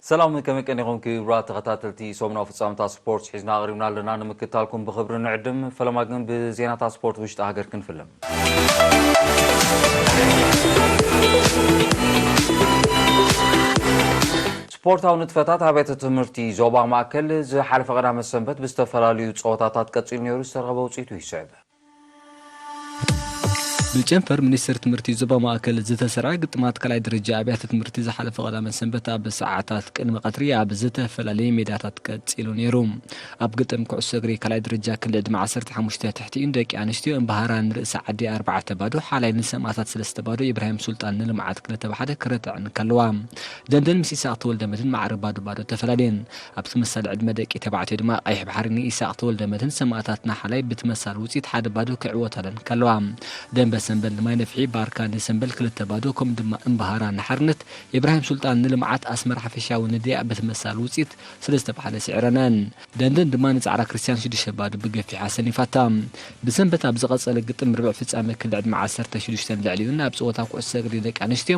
ሰላም፣ ከመይ ቀኒኹም ክቡራት ተኸታተልቲ? ሰሙናዊ ፍጻመታት ስፖርት ሒዝና ኣቕሪብና ኣለና። ንምክትታልኩም ብኽብሪ ንዕድም። ፈለማ ግን ብዜናታት ስፖርት ውሽጢ ሃገር ክንፍለም። ስፖርታዊ ንጥፈታት ኣብያተ ትምህርቲ ዞባ ማእከል ዝሓለፈ ቀዳመ ሰንበት ብዝተፈላለዩ ጸወታታት ቀጺሉ ነይሩ። ዝተረኸበ ውጽኢቱ ይስዕብ። ብጨንፈር ሚኒስቴር ትምህርቲ ዞባ ማእከል ዝተሰርዐ ግጥማት ካልኣይ ደረጃ ኣብያተ ትምህርቲ ዝሓለፈ ቀዳመ ሰንበት ኣብ ሰዓታት ቅድሚ ቀትሪ ኣብ ዝተፈላለየ ሜዳታት ቀጺሉ ነይሩ። ኣብ ግጥም ኩዕሶ እግሪ ካልኣይ ደረጃ ክሊ ዕድመ ዓሰርተ ሓሙሽተ ትሕቲኡን ደቂ ኣንስትዮ እምበሃራ ንርእሲ ዓዲ ኣርባዕተ ባዶ፣ ሓላይ ንሰማእታት ሰለስተ ባዶ፣ ኢብራሂም ሱልጣን ንልምዓት ክልተ ብሓደ ክረትዐን ከለዋ፣ ደንደን ምስ ኢሳቕ ተወልደ መድህን ማዕረ ባዶ ባዶ ተፈላለየን። ኣብ ተመሳሳሊ ዕድመ ደቂ ተባዕትዮ ድማ ቀይሕ ባሕሪ ንኢሳቕ ተወልደ መድህን ሰማእታት ንሓላይ ብተመሳሳሊ ውፅኢት ሓደ ባዶ ክዕወታለን ከለዋ፣ ደንበ ሰንበል ንማይ ነፍሒ፣ ባርካ ንሰንበል ክልተ ባዶ፣ ከምኡ ድማ እምበሃራ ንሓርነት፣ ኢብራሂም ሱልጣን ንልምዓት፣ ኣስመራ ሓፈሻዊ ንድያእ ብተመሳሳሊ ውፅኢት ሰለስተ ብሓደ ስዒረነን። ደንደን ድማ ንጻዕዳ ክርስቲያን ሽዱሽተ ባዶ ብገፊሕ ኣሰኒፋታ። ብሰንበት ኣብ ዝቐጸለ ግጥም ርብዕ ፍጻመ ክሊ ዕድመ ዓሰርተ ሽዱሽተን ልዕሊኡን ኣብ ጸወታ ኩዕሶ እግሪ ደቂ ኣንስትዮ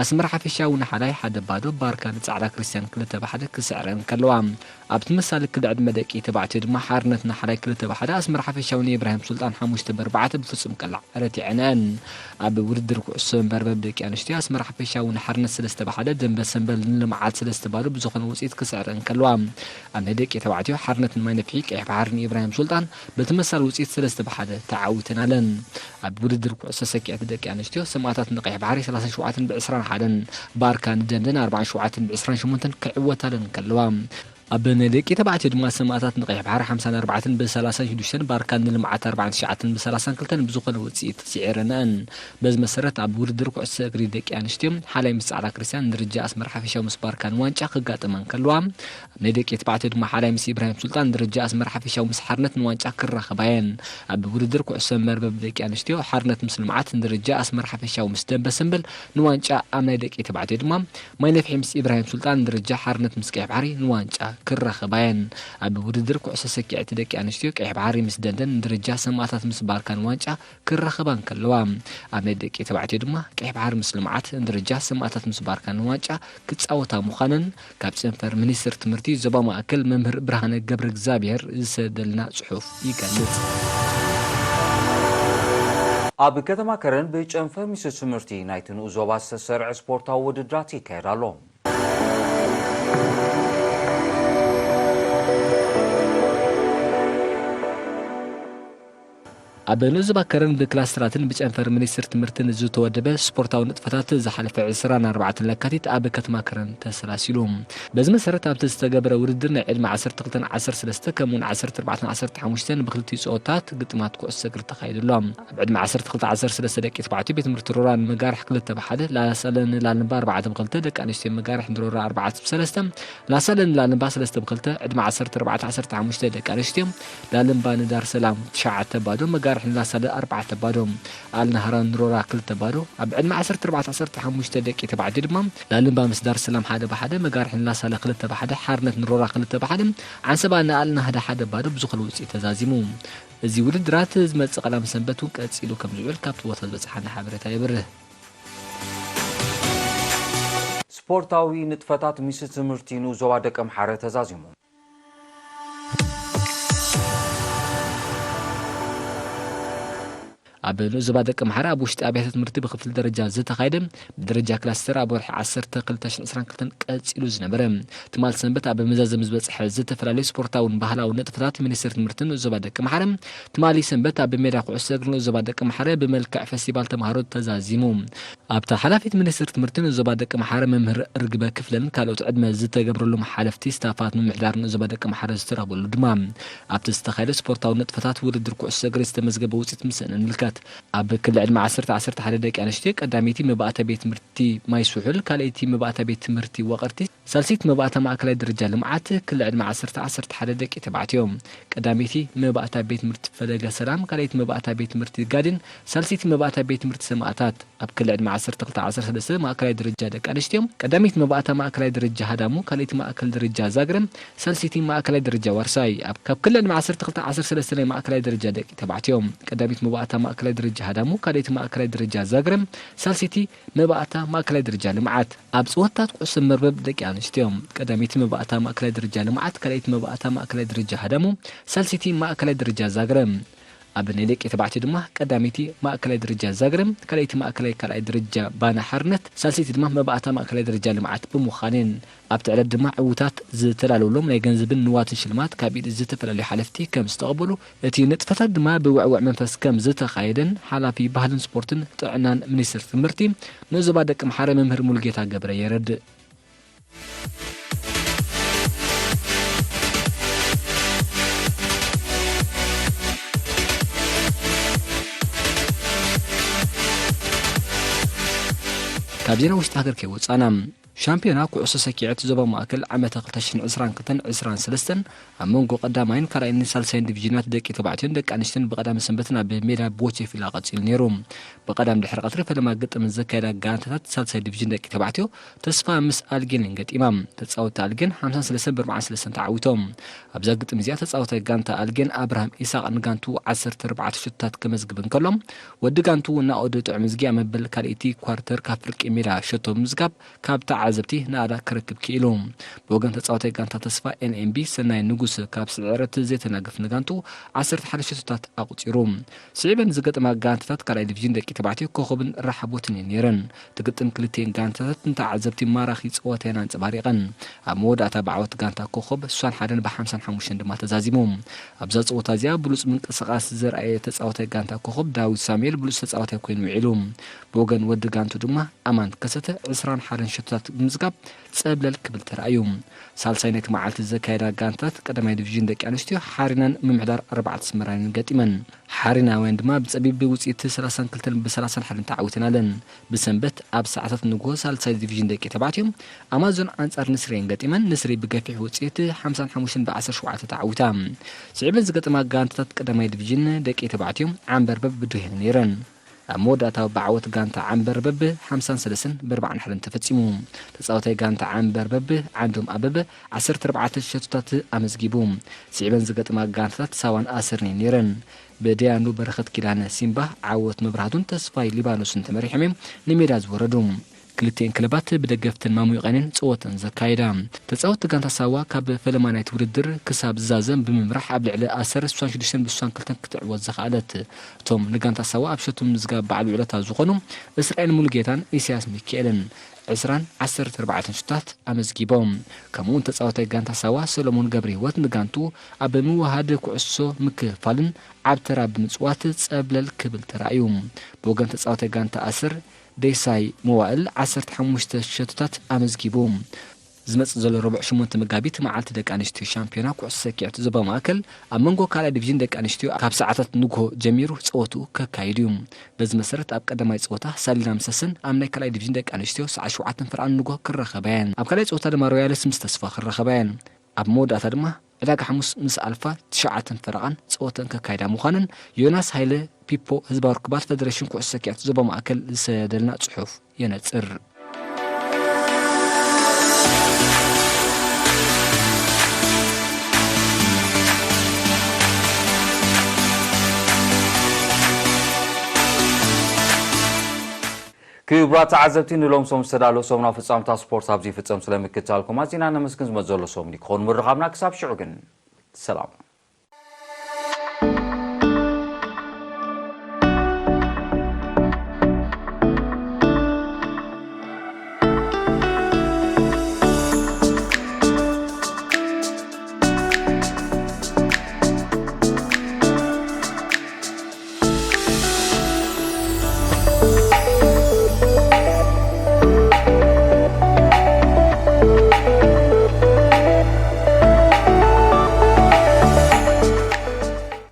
ኣስመራ ሓፈሻዊ ንሓላይ ሓደ ባዶ፣ ባርካ ንጻዕዳ ክርስቲያን ክልተ ብሓደ ክስዕረን ከለዋ፣ ኣብ ተመሳሳሊ ክሊ ዕድመ ደቂ ተባዕትዮ ድማ ሓርነት ንሓላይ ክልተ ብሓደ፣ ኣስመራ ሓፈሻዊ ንኢብራሂም ሱልጣን ሓሙሽተ ብኣርባዕተ ብፍጹም ቀላዕ ረቲዐነን። ኣብ ውድድር ኩዕሶ መርበብ ደቂ ኣንስትዮ ኣስመራ ሓፈሻዊ ንሓርነት ሰለስተ ብሓደ፣ ደንበ ሰንበል ንልምዓት ሰለስተ ባዶ ብዝኾነ ውፅኢት ክስዕረን ከለዋ፣ ኣብ ናይ ደቂ ተባዕትዮ ሓርነት ንማይ ነፍሒ፣ ቀይሕ ባሕሪ ንኢብራሂም ሱልጣን ብተመሳሳሊ ውፅኢት ሰለስተ ብሓደ ተዓዊተናለን። ኣብ ውድድር ኩዕሶ ሰኪዐት ደቂ ኣንስትዮ ሰማእታት ንቀይሕ ባሕሪ ሰላሳን ሸውዓተን ብዕስራን ሓደን፣ ባርካ ንደንደን ኣርባዓን ሸውዓተን ብዕስራን ሸሞንተን ክዕወታለን ከለዋ፣ ኣብ ናይ ደቂ ተባዕትዮ ድማ ሰማእታት ንቀይሕ ባሕሪ ሓምሳን ኣርባዕተን ብሰላሳን ሽዱሽተን፣ ባርካ ንልምዓት ኣርባዓን ትሽዓተን ብሰላሳን ክልተን ብዝኾነ ውፅኢት ስዒረነን። በዚ መሰረት ኣብ ውድድር ኩዕሶ እግሪ ደቂ ኣንስትዮ ሓላይ ምስ ጻዕዳ ክርስቲያን ንደረጃ ኣስመራ ሓፈሻዊ ምስ ባርካ ንዋንጫ ክጋጠማ እንከለዋ፣ ኣብ ናይ ደቂ ተባዕትዮ ድማ ሓላይ ምስ ኢብራሂም ሱልጣን ንደረጃ ኣስመራ ሓፈሻዊ ምስ ሓርነት ንዋንጫ ክራኸባ እየን። ኣብ ውድድር ኩዕሶ መርበብ ደቂ ኣንስትዮ ሓርነት ምስ ልምዓት ንደረጃ ኣስመራ ሓፈሻዊ ምስ ደንበ ሰንበል ንዋንጫ፣ ኣብ ናይ ደቂ ተባዕትዮ ድማ ማይ ነፍሒ ምስ ኢብራሂም ሱልጣን ንደረጃ፣ ሓርነት ምስ ቀይሕ ባሕሪ ንዋንጫ ክራኸባ እየን። ኣብ ውድድር ኩዕሶ ሰኪዐት ደቂ ኣንስትዮ ቀይሕ ባሕሪ ምስ ደንደን ንደረጃ፣ ሰማእታት ምስ ባርካ ንዋንጫ ክራኸባ እንከለዋ፣ ኣብ ናይ ደቂ ተባዕትዮ ድማ ቀይሕ ባሕሪ ምስ ልምዓት ንደረጃ፣ ሰማእታት ምስ ባርካ ንዋንጫ ክጻወታ ምዃነን ካብ ጨንፈር ሚኒስቴር ትምህርቲ ዞባ ማእከል መምህር ብርሃነ ገብረ እግዚኣብሔር ዝሰደልና ጽሑፍ ይገልጽ። ኣብ ከተማ ከረን ብጨንፈር ሚኒስቴር ትምህርቲ ናይቲ ንኡስ ዞባ ዝተሰርዐ ስፖርታዊ ውድድራት ይካየድ ኣሎ። ኣብ ንኡስ ዞባ ከረን ብክላስተራትን ብጨንፈር ሚኒስቴር ትምህርትን ዝተወደበ ስፖርታዊ ንጥፈታት ዝሓለፈ ዕስራን ኣርባዕተን ለካቲት ኣብ ከተማ ከረን ተሰላሲሉ። በዚ መሰረት ኣብቲ ዝተገብረ ውድድር ናይ ዕድመ ዓሰርተ ክልተን ዓሰርተ ሰለስተ ከምኡውን ዓሰርተ ኣርባዕተን ዓሰርተ ሓሙሽተን ብክልቲኡ ጸወታት ግጥማት ኩዕሶ እግሪ ተኻይዱ ኣሎ። ኣብ ዕድመ ዓሰርተ ክልተ ዓሰርተ ሰለስተ ደቂ ተባዕትዮ ቤት ትምህርቲ ሮራ ንመጋርሕ ክልተ ብሓደ፣ ላሳለ ንላልምባ ኣርባዕተ ብክልተ፣ ደቂ ኣንስትዮ መጋርሕ ንሮራ ኣርባዕተ ብሰለስተ፣ ላሳለ ንላልምባ ሰለስተ ብክልተ፣ ዕድመ ዓሰርተ ኣርባዕተ ዓሰርተ ሓሙሽተ ደቂ ኣንስትዮ ላልምባ ንዳር ሰላም ትሽዓተ ባዶ፣ መጋርሕ ንላሳለ ኣርባዕተ ባዶ፣ ኣልናህራ ንሮራ ክልተ ባዶ። ኣብ ዕድመ ዓሰርተ ኣርባዕተ ዓሰርተ ሓሙሽተ ደቂ ተባዕትዮ ድማ ላልምባ ምስ ዳር ሰላም ሓደ ብሓደ፣ መጋርሕ ንላሳለ ክልተ ብሓደ፣ ሓርነት ንሮራ ክልተ ብሓደ፣ ዓንሰባ ንኣልናህዳ ሓደ ባዶ ብዝኾነ ውፅኢት ተዛዚሙ። እዚ ውድድራት ዝመጽእ ቀዳም ሰንበት እውን ቀጺሉ ከም ዝውዕል ካብቲ ቦታ ዝበጽሓና ሓበሬታ የብርህ። ስፖርታዊ ንጥፈታት ሚኒስቴር ትምህርቲ ንኡስ ዞባ ደቀምሓረ ተዛዚሙ። ኣብ ንኡስ ዞባ ደቀምሓረ ኣብ ውሽጢ ኣብያተ ትምህርቲ ብክፍሊ ደረጃ ዝተኻየደ ብደረጃ ክላስተር ኣብ ወርሒ ዓሰርተ ክልተ ሽሕን ዕስራን ክልተን ቀጺሉ ዝነበረ ትማል ሰንበት ኣብ መዛዘሚ ዝበጽሐ ዝተፈላለዩ ስፖርታውን ባህላውን ንጥፈታት ሚኒስቴር ትምህርቲ ንኡስ ዞባ ደቀምሓረ ትማሊ ሰንበት ኣብ ሜዳ ኩዕሶ እግሪ ንኡስ ዞባ ደቀምሓረ ብመልክዕ ፌስቲቫል ተምሃሮ ተዛዚሙ። ኣብታ ሓላፊት ሚኒስቴር ትምህርቲ ንኡስ ዞባ ደቀምሓረ መምህር ርግበ ክፍለን ካልኦት ዕድመ ዝተገብረሎም ሓለፍቲ ስታፋት ምምሕዳር ንኡስ ዞባ ደቀምሓረ ዝተረኽበሉ ድማ ኣብቲ ዝተኻየደ ስፖርታዊ ንጥፈታት ውድድር ኩዕሶ እግሪ ዝተመዝገበ ውፅኢት ምስ እንምልከት፣ ኣብ ክሊ ዕድመ ዓሰርተ ዓሰርተ ሓደ ደቂ ኣንስትዮ ቀዳመይቲ መባእታ ቤት ትምህርቲ ማይ ስሑል፣ ካልኣይቲ መባእታ ቤት ትምህርቲ ወቐርቲ፣ ሳልሲት መባእታ ማእከላይ ደረጃ ልምዓት፣ ክሊ ዕድመ ዓሰርተ ዓሰርተ ሓደ ደቂ ተባዕትዮ ቀዳመይቲ መባእታ ቤት ትምህርቲ ፈለገ ሰላም፣ ካልኣይቲ መባእታ ቤት ትምህርቲ ጋዲን፣ ሳልሲቲ መባእታ ቤት ትምህርቲ ሰማእታት። ኣብ ክሊ ዕድመ ዓሰርተ ክልተ ዓሰርተ ሰለስተ ማእከላይ ደረጃ ደቂ ኣንስትዮ ቀዳመይቲ መባእታ ማእከላይ ደረጃ ሃዳሙ፣ ካልኣይቲ ማእከል ደረጃ ዛግረ፣ ሳልሲቲ ማእከላይ ደረጃ ዋርሳይ። ኣብ ካብ ክሊ ዕድመ ዓሰርተ ክልተ ዓሰርተ ሰለስተ ናይ ማእከላይ ደረጃ ደቂ ተባዕትዮ ቀዳመይቲ መባእታ ማእከል ማእከላይ ደረጃ ሃዳሙ፣ ካልኣይቲ ማእከላይ ደረጃ ዛግረ፣ ሳልሰይቲ መባእታ ማእከላይ ደረጃ ልምዓት። ኣብ ጸወታት ኩዕሶ መርበብ ደቂ ኣንስትዮ፣ ቀዳመይቲ መባእታ ማእከላይ ደረጃ ልምዓት፣ ካልኣይቲ መባእታ ማእከላይ ደረጃ ሃዳሙ፣ ሳልሰይቲ ማእከላይ ደረጃ ዛግረ። ኣብ ናይ ደቂ ተባዕትዮ ድማ ቀዳመይቲ ማእከላይ ደረጃ ዛግረ፣ ካልኣይቲ ማእከላይ ካልኣይ ደረጃ ባና ሓርነት፣ ሳልሰይቲ ድማ መባእታ ማእከላይ ደረጃ ልምዓት ብምዃነን ኣብቲ ዕለት ድማ ዕዉታት ዝተላለወሎም ናይ ገንዘብን ንዋትን ሽልማት ካብ ኢድ ዝተፈላለዩ ሓለፍቲ ከም ዝተቐበሉ፣ እቲ ንጥፈታት ድማ ብውዕውዕ መንፈስ ከም ዝተኻየደን ሓላፊ ባህልን ስፖርትን ጥዕናን ሚኒስትር ትምህርቲ ንዞባ ደቂ ኣምሓራ መምህር ሙሉጌታ ገብረ የረድእ። ካብ ዜና ውሽጢ ሃገር ከይወጻና፣ ሻምፒዮና ኩዕሶ ሰኪዐት ዞባ ማእከል ዓመተ ክልተ ሽሕን ዕስራን ክልተን ዕስራን ሰለስተን ኣብ መንጎ ቀዳማይን ካልኣይን ሳልሳይን ዲቪዥናት ደቂ ተባዕትዮን ደቂ ኣንስትዮን ብቐዳመ ሰንበት ናብ ሜዳ ቦቼ ፊላ ቀጺሉ ነይሩ። ብቐዳም ድሕሪ ቀትሪ ፈለማ ግጥም ዘካየዳ ጋንታታት ሳልሳይ ዲቪዥን ደቂ ተባዕትዮ ተስፋ ምስ ኣልጌን ገጢማ። ተጻወትቲ ኣልጌን ሓምሳን ሰለስተን ብኣርባዓን ሰለስተን ተዓዊቶም። ኣብዛ ግጥም እዚኣ ተጻዋታይ ጋንታ ኣልጌን ኣብርሃም ኢሳቕ ንጋንቱ ዓሰርተ ኣርባዕተ ሸቶታት ከመዝግብ እንከሎ፣ ወዲ ጋንቱ ናኦድ ጥዑምዝጊ ኣብ መበል ካልኣይቲ ኳርተር ካብ ፍርቂ ሜዳ ሸቶ ብምዝጋብ ካብ ተዓዘብቲ ናእዳ ክረክብ ክኢሉ። ብወገን ተጻዋታይ ጋንታ ተስፋ ኤን ኤም ቢ ሰናይ ንጉስ ካብ ስዕረት ዘይተናግፍ ንጋንቱ ዓሰርተ ሓደ ሸቶታት ኣቑጺሩ። ስዒበን ዝገጠማ ጋንታታት ካልኣይ ዲቪዥን ደቂ ተባዕትዮ ኮኸብን ራሕቦትን እየን ነይረን። እቲ ግጥም ክልቲኤን ጋንታታት ንተዓዘብቲ ማራኺ ጸወታ እየን ኣንጸባሪቐን። ኣብ መወዳእታ ብዓወት ጋንታ ኮኸብ ስሳን ሓደን ብሓምሳን ሓሙሽተን ድማ ተዛዚሙ። ኣብዛ ጸወታ እዚኣ ብሉጽ ምንቅስቓስ ዘርኣየ ተጻዋታይ ጋንታ ኮኸብ ዳዊት ሳሙኤል ብሉጽ ተጻዋታይ ኮይኑ ውዒሉ። ብወገን ወዲ ጋንቱ ድማ ኣማን ከሰተ ዕስራን ሓደን ሸቶታት ብምዝጋብ ጸብለል ክብል ተራእዩ። ሳልሳይ ናይቲ መዓልቲ ዘካየዳ ጋንታታት ቀዳማይ ዲቪዥን ደቂ ኣንስትዮ ሓሪናን ምምሕዳር ኣርባዕተ ኣስመራን ገጢመን። ሓሪናውያን ድማ ብጸቢብ ውጽኢት ሰላሳን ክልተን ብሰላሳን ሓደን ተዓዊተን ኣለን። ብሰንበት ኣብ ሰዓታት ንግሆ ሳልሳይ ዲቪዥን ደቂ ተባዕትዮ ኣማዞን ኣንጻር ንስሪ እየን ገጢመን። ንስሪ ብገፊሕ ውጽኢት ሓምሳን ሓሙሽተን ብዓሰርተ ሸውዓተ ተዓዊታ። ስዒበን ዝገጠማ ጋንታታት ቀዳማይ ዲቪዥን ደቂ ተባዕትዮ ዓንበርበብ ብድሆ እየን ነይረን። ኣብ መወዳእታ ብዓወት ጋንታ ዓንበርበብ ሓምሳን ሰለስተን ብኣርባዓን ሓደን ተፈጺሙ። ተጻዋታይ ጋንታ ዓንበርበብ ዓንዶም ኣበበ ዓሰርተ ኣርባዕተ ሸቶታት ኣመዝጊቡ። ስዒበን ዝገጥማ ጋንታታት ሳዋን ኣስርን እየን ነይረን። ብደያኑ በረኸት ኪዳነ ሲምባ፣ ዓወት መብራህቱን ተስፋይ ሊባኖስን ተመሪሖም እዮም ንሜዳ ዝወረዱ። ክልቲኤን ክለባት ብደገፍተን ማሙቐን እየን ጸወተን ዘካየዳ። ተጻወትቲ ጋንታ ሳዋ ካብ ፈለማ ናይቲ ውድድር ክሳብ ዝዛዘም ብምምራሕ ኣብ ልዕሊ ኣሰር ስሳን ሽዱሽተን ብስሳን ክልተን ክትዕወት ዝኸኣለት። እቶም ንጋንታ ሳዋ ኣብ ሸቶ ምዝጋብ በዓል ውዕለታ ዝኾኑ እስራኤል ሙሉጌታን ኢሳያስ ሚካኤልን ዕስራን ዓሰርተ ኣርባዕተን ሹታት ኣመዝጊቦም። ከምኡውን ተጻዋታይ ጋንታ ሳዋ ሰሎሞን ገብረህይወት ንጋንቱ ኣብ ምውሃድ ኩዕሶ ምክፍፋልን ዓብ ተራ ብምጽዋት ጸብለል ክብል ተራእዩ። ብወገን ተጻዋታይ ጋንታ ኣስር ደይሳይ መዋእል ዓሰርተ ሓሙሽተ ሸቶታት ኣመዝጊቡ። ዝመጽእ ዘሎ ረቡዕ ሸሞንተ መጋቢት መዓልቲ ደቂ ኣንስትዮ ሻምፒዮና ኩዕሶ ሰኪዐት ዞባ ማእከል ኣብ መንጎ ካልኣይ ዲቪዥን ደቂ ኣንስትዮ ካብ ሰዓታት ንግሆ ጀሚሩ ጸወትኡ ከካይድ እዩ። በዚ መሰረት ኣብ ቀዳማይ ጸወታ ሳሊና ምሰስን ኣብ ናይ ካልኣይ ዲቪዥን ደቂ ኣንስትዮ ሰዓት ሸውዓተን ፈረቓን ንግሆ ክራኸባ እየን። ኣብ ካልኣይ ጸወታ ድማ ሮያልስ ምስ ተስፋ ክራኸባ እየን። ኣብ መወዳእታ ድማ ዕዳጋ ሓሙስ ምስ ኣልፋ ትሽዓተን ፈረቓን ጸወተን ከካይዳ ምዃነን ዮናስ ሃይለ ፒፖ ህዝባዊ ርክባት ፈደሬሽን ኩዕሶ ሰኪዐት ዞባ ማእከል ዝሰደልና ጽሑፍ የነጽር። ክቡራት ተዓዘብቲ፣ ንሎም ሶም ዝተዳለዉ ሰሙናዊ ፍጻመታት ስፖርት ኣብዚ ይፍጸም። ስለ ምክትታልኩም ኣዚና ነመስግን። ዝመጽእ ዘሎ ሰሙን ክኸውን ምርኻብና። ክሳብ ሽዑ ግን ሰላም።